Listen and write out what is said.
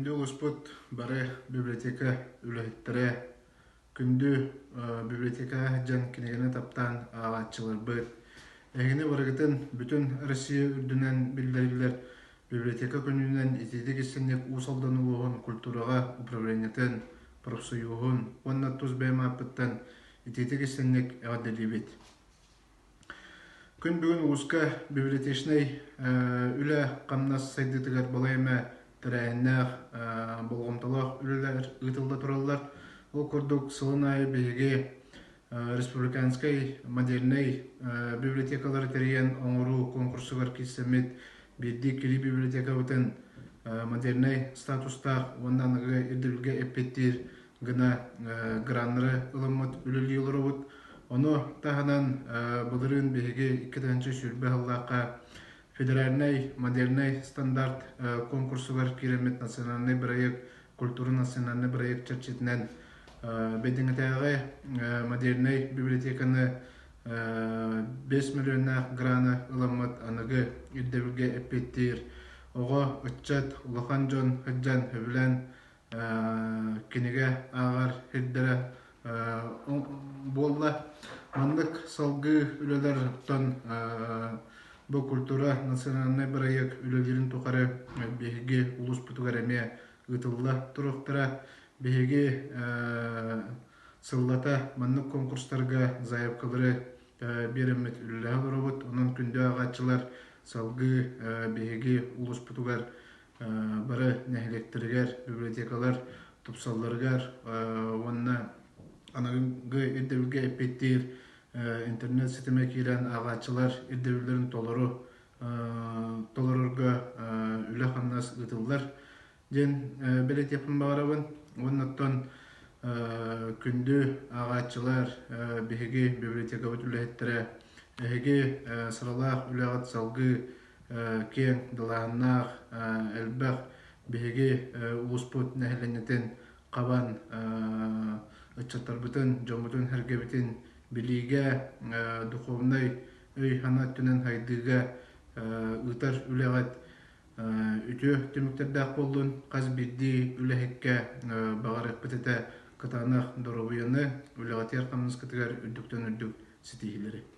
Күндү улууспут бары библиотека үлэһиттэрэ, күндү библиотекаҕа сылдьан кинигэни таптаан ааҕааччыларбыт, эһигини барыгытын бүтүн Россия үрдүнэн биллэриллэр библиотека күнүнэн итиитик истиҥник Уус Алдан улууһун культураҕа управлениетын, профсоюһун уонна тус бэйэм ааппыттан итиитик истиҥник эҕэрдэлиибит! Күн бүгүн улууска библиотечнай үлэ-хамнас сайдыытыгар балай эмэ тэрээһиннээх, болҕомтолоох үлэлэр ыытылла тураллар. Ол курдук сылын аайы биһиги республиканскай модельнай библиотекалары тэрийэн оҥоруу конкурсугар киирсэммит биирдии киирии библиотекабытын модельнай статустаах уонна аныгы ирдэбилгэ эппиэттиир гына граннары ылыммыт үлэлии олоробут. Ону таһынан былырыын биһиги 2020 сыллаахха федеральнай модельнай стандарт конкурсугар киирэммит национальный бырайыак культура национальный бырайыак чэрчитинэн Бэйдиҥэтээҕи модельнай библиотеканы 5 миллионнаах граны ыламмыт аныгы ирдэбилгэ эппиэттиир оҕо, ыччат, улахан дьон сылдьан сөбүлээн кинигэ ааҕар сирдэрэ буолла. Маннык салгыы үлэлэр оттон бу культура национальнай бырайыак үлэлиирин тухары биһиги улууспутугар эмиэ ыытылла туруохтара. Биһиги сыллата маннык конкурстарга заявкалары биэрэммит үлэлэһэ олоробут. Онон күндү ааҕааччылар салгыы биһиги улууспутугар бары нэһилиэктэригэр библиотекалар тупсалларыгар уонна аныгы ирдэбилгэ эппиэттиир интернет ситимэ киирэн ааҕааччылар ирдэбиллэрин толору толорорго үлэ-хамнас ыытыллар диэн бэлиэтиэхпин баҕарабын. Уонна оттон күндү ааҕааччылар, биһиги библиотекабыт үлэһиттэрэ, эһиги сыралаах үлэҕит салгыы киэҥ далааһыннаах элбэх биһиги улууспут нэһилиэнньэтин хабан ыччаттарбытын, дьоммутун-сэргэбитин билиигэ, духовнай өй-санаа өттүнэн сайдыыга ыытар үлэҕит үтүө түмүктэрдээх буоллун. Хас биирдии үлэһиккэ баҕарыахпыт этэ кытаанах доруобуйаны, үлэҕитигэр-хамнаскытыгар үрдүктэн үрдүк ситиһиилэри.